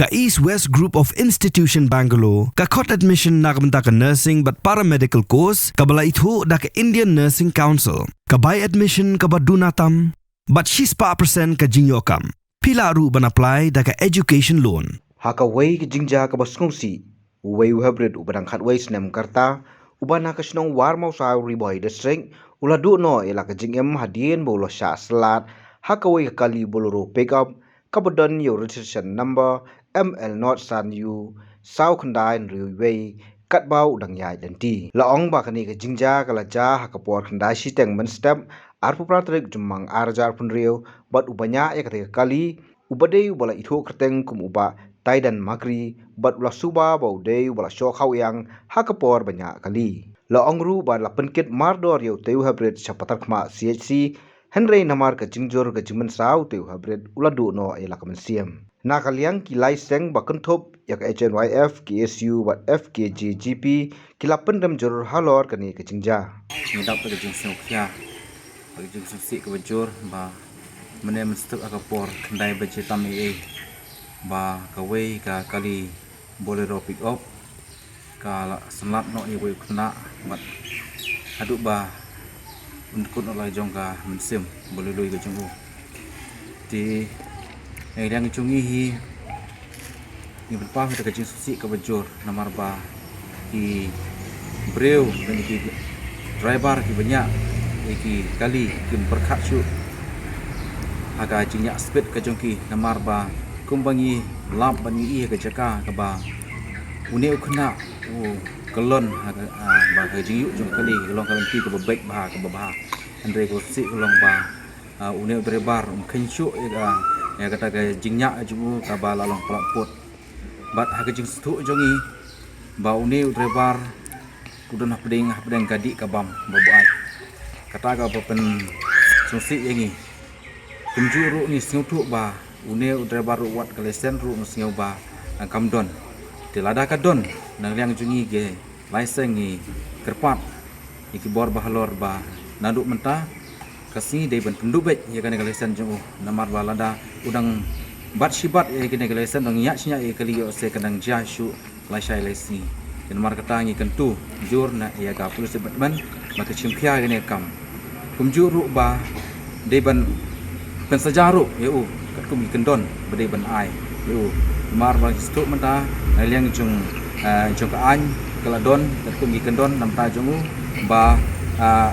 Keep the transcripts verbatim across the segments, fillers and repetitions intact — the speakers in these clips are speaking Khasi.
Ka East West Group of Institution Bangalore ka khot admission na ka bynta ka nursing bad paramedical course kaba la ithuh da ka Indian Nursing Council. Ka bai admission kaba duna tam bad shispah percent ka jingïoh kam. Phi lah ruh ban apply da ka education loan. Ha kawei ka jingjia kaba sngewsih, uwei u hybrid uba dang khatwei snem ka rta, uba na ka shnong Warmawsaw, Ri Bhoi District, u la duh noh ïa la ka jingim hadien ba u la shah slad ha kawei ka kali Bolero pickup kaba don ïa u registration number M L not san u saw khyndai hynriew wei, katba u dang ïaid lynti. La ong ba kane ka jingjia ka la jia ha ka por khyndai shiteng mynstep, arphew phra tarik Jymmang ar hajar arphew hynriew, bad uba ñiah ïa kata ka kali, uba dei uba la ithuh kyrteng kum u Bah Taidan Makri, bad u la suba ba u dei uba la shoh khaw ïang ha ka por ba ñiah kali. La ong ruh ba la pynkit mardor ïa utei u hybrid sha Patharkhmah C H C, hynrei namar ka jingjur ka jingmynsaw, utei u hybrid u la duh noh ïa la ka mynsiem. Na ka liang ki lai seng ba kynthup ïa ka H N Y F, K S U bad F K J G P ki la pynrem jur halor kane ka jingjia. Ngi dap da ka jingsngewkhia, ka jingsngewsih kaba jur ba mynne mynstep ha ka por khyndai baje tam eiei ba kawei ka kali Bolero pickup ka la synlap noh ïa uwei u khynnah bad haduh ba un kut noh la jong ka mynsiem ba lui lui ka jong u. Te na ka liang jong ngi hi ngi pynpaw ïa ka jingsngewsih kaba jur namar ba ki briew lane ki driver kiba ñiah ïa ki kali kim pyrkhat shuh ha ka jingñiah speed ka jong ki, namar ba kumba ngi lap bad ngi ïohi ha ka jaka kaba une u khynnah u kyllon ha ka, ah, ba ka jingïuh jong ka kali ka long ka lynti kaba beit bha, kaba bha. Hynrei ka sngewsih ka long ba, ah, une u driver um kheiñ shuh ïa ka, ïa kata ka jingñiah jong u kaba la long palat put. Bad ha ka jingsngewthuh jong ngi ba une u driver u don hapdeng, hapdeng ka dih ka bam ba buaid. Kata kaba pynsngewsih ïa ngi. Kumjuh ruh ngi sngewthuh ba une u driver ruh wat ka lesen ruh ngi sngew ba, ah, kam don. Te lada ka don, na ka liang jong ngi ki lai seng ngi kyrpad ïa ki bor ba halor ba naduh mynta ka sngi dei ban pynduh beit ïa kane ka lesen jong u, namar ba lada u dang bat shi bat ïa kane ka lesen, dang ñiah shi ñiah ïa ka kali, ïoh se ka dang jia shuh lai shai lai sngi. Te namar kata ngi kyntu jur na ïa ka police department ba ka shim khia ïa kane ka kam. Kumjuh ruh ba dei ban pynsaja ruh ïa u katkum ki kyndon ba dei ban ai ïa u. Namar ba ngi sngewthuh mynta na liang jong, eh, jong ka aiñ ka la don katkum ki kyndon na bynta jong u ba, ah,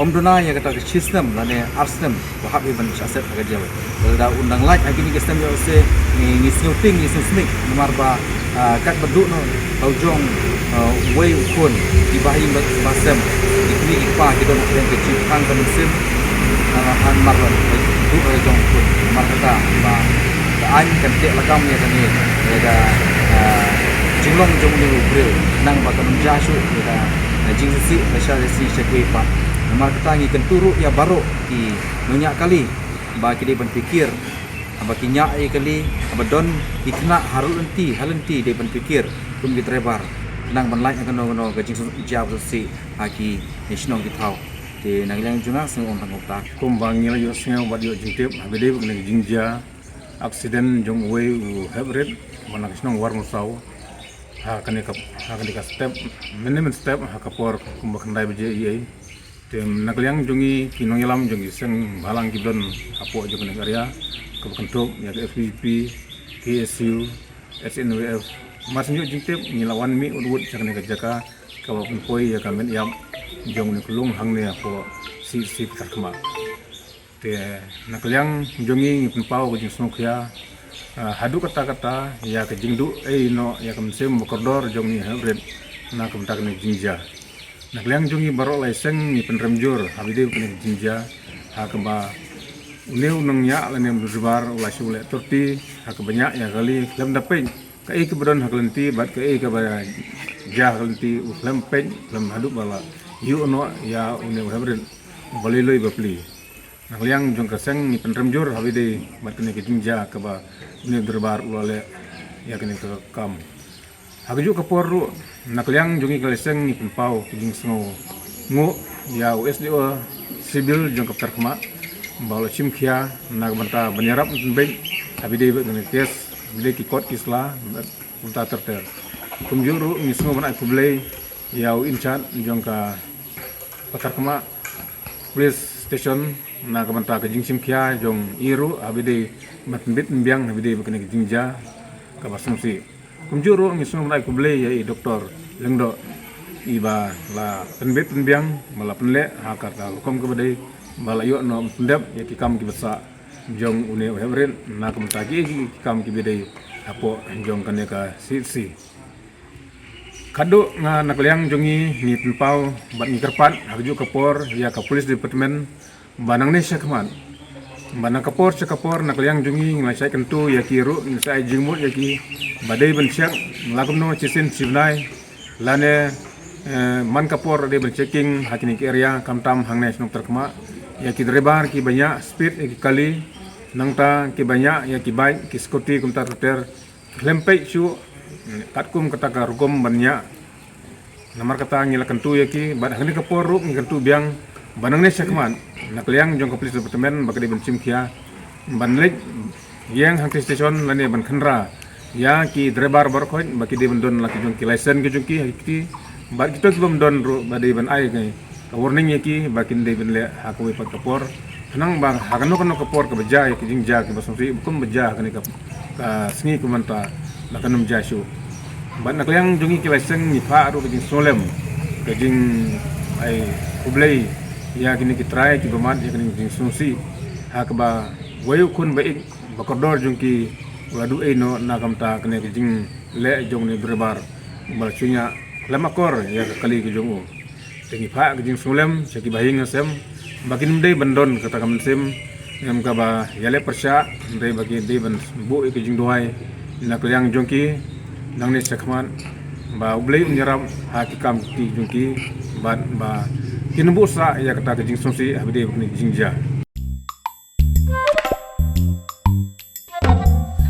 ym duna ïa kata ka shi snem lane ar snem ba hap ïa ban shah set ha ka jel. Lada un dang lait ha kine ki snem ïoh se ngi, ngi sngewtieng, ngi sngewsnik namar ba, ah, kat ba duh noh ha u jong, ah, uwei u khun, kiba ha ïing ba, ba sem, ki kmie ki kpa ki don hapdeng ka jingkhang ka mynsiem, ah, namar ba duh ha u jong u khun. Namar kata ba ka aiñ kan teh lakam ïa kane, ïa ka, ah, jinglong jong une u briew, khnang ba kan ym jia shuh ïa ka, ah, jingsngewsih lashai lashisngi sha kiwei pat. Namar kata ngi kyntu ruh ïa baroh ki nongñiah kali ba ki dei ban pyrkhat haba ki ñiah ïa kali, haba don ki khynnah ha rud lynti ha lynti dei ban pyrkhat kum ki driver, khnang ban lait na kano kano ka jingsngewsih ha ki shnong ki thaw. Te na ka liang jong nga sngew ong tang kumta. Kumba ngi la ïohsngew bad ïoh jingtip, haba dei bad kane ka jingjia accident jong uwei u hybrid ba na ka shnong Warmawsaw ha kane ka, ha kane ka step, mynne mynstep ha ka por kumba khyndai baje eiei. Te na ka liang jong ngi ki nongïalam jong ki seng bhalang kiba don hapoh jong kane ka area, kaba kynthup ïa ka F K J G P, K S U, H N Y F, mar shu ïoh jingtip ngi la wan mih wut wut sha kane ka jaka kaba pynpoi ïa ka met ïap jong une u khyllung hangne hapoh C H C Patharkhmah. Te na ka liang jong ngi ngi pynpaw ka jingsngewkhia, ah, haduh katta katta ïa ka jingduh ei noh ïa ka mynsiem ba kordor jong une u hybrid na ka bynta kane ka jingjia. Na ka liang jong ngi baroh lai seng ngi pynrem jur haba dei kane ka jingjia, ha kaba une u nongñiah lane u driver u la shu leh thirty ha kaba ñiah ïa ka kali khlem da peit kaei kaba don ha ka lynti bad kaei kaba jia ha ka lynti, u khlem peit, khlem haduh ba la ïuh noh ïa une u hybrid ba lui lui ba plie. Na ka liang jong ka seng ngi pynrem jur haba dei bad kane ka jingjia kaba une u driver u la leh ïa kane ka kam. Ha kajuh ka por ruh na ka liang jong ngi ka lai seng ngi pynpaw ka jingsngewnguh ïa u S D O Civil jong ka Patharkhmah ba u la shim khia na ka bynta ban ïarap pynbeit haba dei bad kane ka case Bad ki kot ki sla, kumta ter ter. Kumjuh ruh ngi sngew ban ai khublei ïa u in-charge jong ka Patharkhmah Police Station na ka bynta ka jingshim khia jong i ruh, haba dei ban pynbit pynbiang haba dei ba kane ka jingjia kaba sngewsih. Kumjuh ruh ngi sngew ban ai khublei ïa i Doktor Lyngdoh, iba la pynbit pynbiang, ba la pynleh ha kata ka rukom kaba dei, ba la ïoh noh ban pyndep ïa ki kam kiba sah jong une u hep rit na ka bynta ki, ki kam kiba dei hapoh jong kane ka C H C. Khadduh nga na ka liang jong ngi, ngi pynpaw bad ngi kyrpad ha kajuh ka por ïa ka Police Department ba nangne shakhmat, ba na ka por sha ka por na ka liang jong ngi ngi la shait kyntu ïa ki ruh, ngi la shait ai jingmut ïa ki ba dei ban check la kumno shisien shi bnai, lane, eh, man ka por dei ban checking ha kine ki area, khamtam hangne shnong Tarkhmah, ïa ki driver kiba ñiah speed ïa ki kali, nangta kiba ñiah ïa ki bike, ki scooty, kumta ter ter, khlem peit shuh katkum kata ka rukom ban ñiah. Namar kata ngi la kyntu ïa ki, bad hangne ka por ruh ngi kyntu biang ba nangne shakhmat na ka liang jong ka Police Department ba ka dei ban shim khia, ban leit ïeng hangtei station lane ban kynra ïa ki driver baroh khoit ba ki dei ban don la ki jong ki license ki jong ki ha ki kti, bad kito ki bym don ruh ba dei ban ai ka warning ïa ki ba kin dei ban leh ha kawei pat ka por. Khnang ba ha kano kano ka por kaba jia ïa ki jingjia kiba sngewsih, ba kum ba jia ha kane ka, ka sngi kumta, ba kan ym jia shuh. Bad na ka liang jong ngi ki lai seng ngi phah ruh ka jingsngewlem, ka jingai khublei ïa kine ki trai kiba mad ïa kane ka jingsngewsih, ha kaba wei u khun ba ïeit ba kordor jong ki u la duh ei noh na ka bynta kane ka jingleh jong une u driver ba la shu ñiah khlem akor ïa ka kali ka jong u. Te ngi phah ka jingsngewlem sha ki bahaïing hasem ba kin ym dei ban don kata ka mynsiem, em, kaba ïaleh pyrshah, hynrei ba ki dei ban buh ïa ka jingduwai na ka liang jong ki nangne shakhmat, ba U Blei un ïarap ha ki kam ki jong ki, bad ba kin ym buh sah ïa kata ka jingsngewsih haba dei ba kine ki jingjia.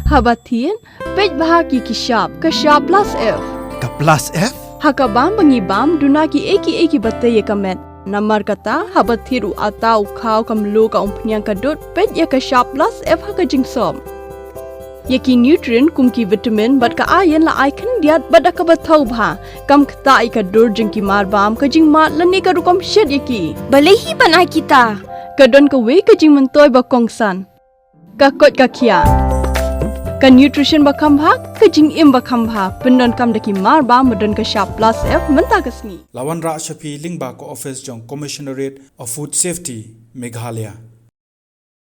Haba thied, peit bha ki ki shap, ka shap plus F. Ka plus F? Ha ka bam ba ngi bam, duna ki ei ki ei kiba tei ïa ka met. Namar kata, haba thied u atta, u khaw, ka mluh, ka umphniang, ka dud, peit ïa ka shap plus F ha ka jingsop. Ïa ki nutrient kum ki vitamin bad ka iron la ai khyndiat bad da kaba thaw bha. Kam ktah ïa ka dur jong ki marbam, ka jingmad lane ka rukom shet ïa ki. Balei hi ban ai kita? Ka don kawei ka jingmyntoi ba kongsan. Ka koit ka khiah. Ka nutrition ba kham bha, ka jingim ba kham bha. Pyndonkam da ki marbam ba don ka shap plus F mynta ka sngi. La wanrah sha phi lyngba ka office jong Commissionerate of Food Safety, Meghalaya.